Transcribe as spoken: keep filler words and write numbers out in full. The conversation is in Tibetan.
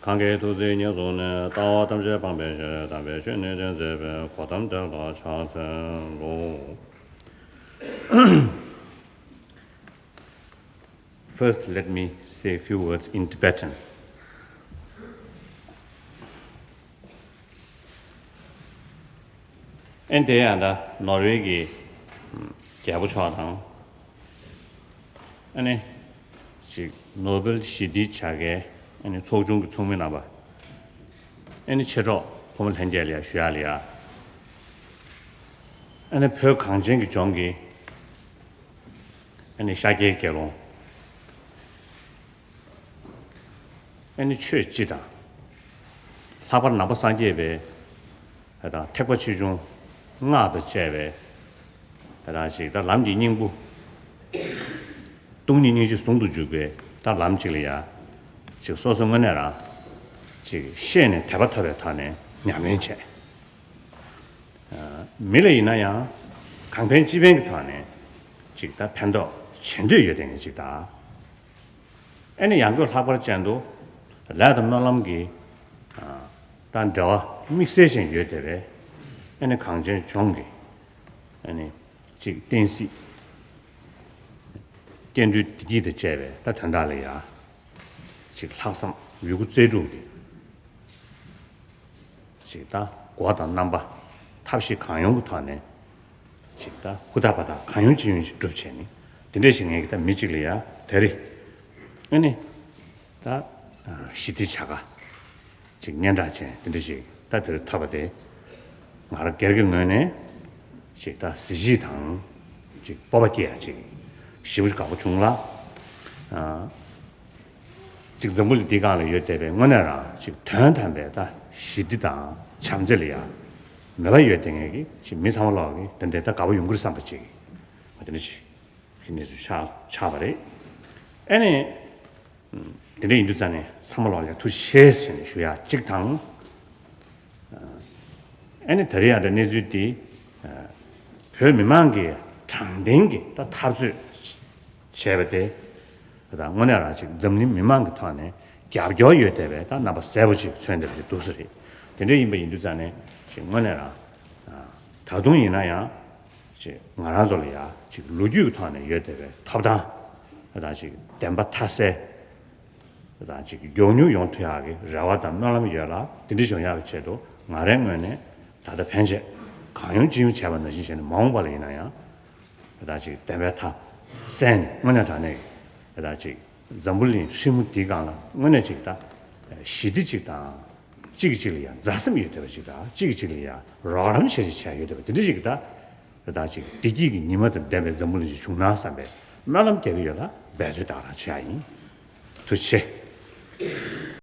གང་གིས་ཐུགས་བརྩེ་ཉེར་བཟུང་ནས། ལྟ་བ་ཐམས་ཅད་སྤང་བའི་ཕྱིར། དམ་པའི་ཆོས་ནི་སྟོན་མཛད་པའི། གོ་ཏམ་དེ་ལ་ཕྱག་འཚལ་ལོ། First, let me say a few words in Tibetan. ཨན་དེ་ཡང་ད་ནོར་ཝེ་གི་རྒྱལ་པོ་མཆོག་དང་། ཨ་ནི་ཅིག་ནོ་བེལ་ཞི་བདེའི་བྱ་དགའི་ཨ་ནི་ཚོགས་ཆུང་གི་ཚོགས་མི་རྣམ་པ། ཨ་ནི་མཆེད་གྲོགས་ཕོ་མོ་ལྷན་རྒྱས་ལ་ཡ་ཞུ་ཡག་ལ་ཡ། ཨ་ནི་བོད་གངས་ཅན་གྱི་ལྗོངས་ཀྱི་ཨ་ནི་ཤཱཀྱའི་དགེ་སློང་། ཨ་ནི་ཆོས་སྤྱི་དང་། ལྷག་པར་ནང་པ་སངས་རྒྱས་པའི་ཨ་དང་ཐེག་པ་ཆེ་ཆུང་སྔགས་དང་བཅས་པའི་ཨ་དང་ཞིག་ད་ལམ་གྱི་སྙིང་པོ། སྟོང་ཉིད་སྙིང་རྗེ་ཟུང་དུ་འཇུག་པའི་ད་ལམ་གཅིག་ལ་ཡ། ཞིག་སོ་སོ་དངོས་གནས་རང་ཞིག་ཤེས་ནས་དད་པ་ཐོབ་པའི་ཐོག་ནས་ཉམས་ལེན་བྱས། མི་ལ་ཡིན་ན་ཡང་གང་ཕན་ཅི་ཕན་གྱི་ཐོག་ནས་ཅིག་ད་ཕན་ཐོགས་བྱེད་འདོད་ཡོད་དེ་ངས་ཅིག་ད། ཨ་ནི་ཡང་སྒོས་ལྷག་པར་ཅན་དུ་ལས་དང་སྨོན་ལམ་གྱི་ད་འབྲེལ་བ་དམིགས་བསལ་ཅན་ཡོད་དེ་བས། ཨ་ནི་གངས་ཅན་ལྗོངས་ཀྱི་ཨ་ནི་ཅིག་བསྟན་སྲིད་སྐྱེ་འགྲོའི་བདེ་སྐྱིད་དང་བཅས་པའི་ད་དོན་དག་ལ་ཡ། ཅིག་ལྷག་བསམ་ཡོད་རྒུ་རྩལ་སྤྲུགས་ཀྱི་ཅིག་ད་སྒོ་དང་རྣམ་པ་ཐབས་ཤེས་གང་ཡོང་གི་ཐོག་ནས་ཅིག་ད་ཧུར་ཐག་འབད་ཐག་གང་ཡོང་ཅི་ཡོང་ཞིག་སྒྲུབ་བྱས་ནས་དེ་འདྲ་ཞིག་ངས་ཀྱི་ད་མི་གཅིག་ལ་ཡ་དེ་རེད། ཨ་ནི་ད་ཞི་བདེ་བྱ་དགའ་ཅིག་སྙན་གྲགས་ཅན་དེ་འདྲ་ཞིག་ད་དེར་ཐོབ་པ་དེ་ང་རང་སྒེར་གྱི་ངོས་ནས་ཅིག་ད་གཟི་བརྗིད་དང་ཅིག་སྤོབས་པ་སྐྱེ་ཡ་ཅིག་ཞེ་པོ་ཅིག་དགའ་པོ་བྱུང་ལ། ཅིག་འཛམ་བུ་གླིང་འདིའི་སྒང་ལ་ཡོད་བསྡད་པའི་དངོས་གནས་རང་ཅིག་དོན་དམ་པའི་ད་ཞི་བདེ་དང་བྱམས་བརྩེ་ལ་ཡ་མོས་པ་ཡོད་བསྡད་མཁན་གྱི་ཅིག་མི་ཚང་མ་ལོག་གི་དེ་འདྲའི་ད་དགའ་པོ་ཡོང་གི་རེད་བསམ་པ་ཅིག་དེ་འདྲ་ཅིག་གི་གནས་ཚུལ་ཆགས་ཆགས་པ་རེད། ཨ་ནི། དེ་འདྲ་ཡིན་དུས་ཙང་ནས་ཚང་མ་ལོག་ལ་ཐུགས་རྗེ་ཆེ་ཟེར་ནས་ཞུ་ཡག་གཅིག་དང་། ཨ་ནི་ད་རེས་ཡང་འདྲ་གནས་ཚུལ་འདི། བོད་མི་མང་གིས་དྲང་བདེན་གྱི་ད་འཐབ་རྩོད་བྱས་པ་དེ། ད་དངོས་གནས་རང་ཅིག་འཛམ་གླིང་མི་མང་གི་ཐོག་ནས་རྒྱབ་སྐྱོར་ཡོད་བསྡད་པའི་ད་རྣམ་པ་གསལ་པོ་ཅིག་མཚོན་བསྡད་པ་དེ་འདུག་ས་རེད། དེ་འདྲ་ཡིན་པ་ཡིན་དུས་ཙང་ནས་ཅིག་དངོས་གནས་རང་། ད་དུང་ཡིན་ན་ཡང་། ཅིག་ང་རང་ཚོ་ལ་ཡ་ཅིག་ལོ་རྒྱུས་ཀྱི་ཐོག་ནས་ཡོད་བསྡད་པའི་ཐོབ་ཐང་། ད་ཅིག་བདེན་པ་མཐའ་གསལ། ད་ཅིག་མགྱོགས་མྱུར་ཡོང་ཐུབ་ཡག་གི་རེ་བ་དང་སྨོན་ལམ་ཡོད་ལ་དེ་འདྲ་བྱུང་ཡག་གི་ཆེད་དུ་ང་རའི་ངོས་ནས་ད་ལྟ་ཕན་ཆད་གང་ཡོང་ཅི་ཡོང་བྱས་པ་ནང་བཞིན་བྱས་ནས་མ་འོངས་པ་ལ་ཡིན་ན་ཡང་། ད་ཅིག་བདེན་པའི་མཐའ་གསལ་ནས་དངོས་གནས་དྲང་གནས་ཀྱི་ད་ཅིག་འཛམ་བུ་གླིང་ཧྲིལ་མོ་འདིའི་སྒང་ལ་དངོས་གནས་ཅིག་ད་ཞི་བདེ་ཅིག་དང་། གཅིག་གིས་གཅིག་ལ་ཡང་མཛའ་སེམས་ཡོད་བསྡད་པ་ཅིག་དང་གཅིག་གིས་གཅིག་ལ་ཡང་རོགས་རམ་བྱེད་བྱེད་བྱས་ཡོད་བསྡད་པ་དེ་འདྲ་ཞིག་གི་ད། ད་ཅིག་བདེ་སྐྱིད་ཀྱི་ཉི་མ་དང་ལྡན་པའི་འཛམ་བུ་གླིང་ཞིག་བྱུང་ན་བསམ་པའི་སྨོན་ལམ་རྒྱག་གི་ཡོད་ལ་འབད་རྩོལ་ད་ག་རང་བྱེད་ཡ་ཡིན། ཐུགས་རྗེ་ཆེ།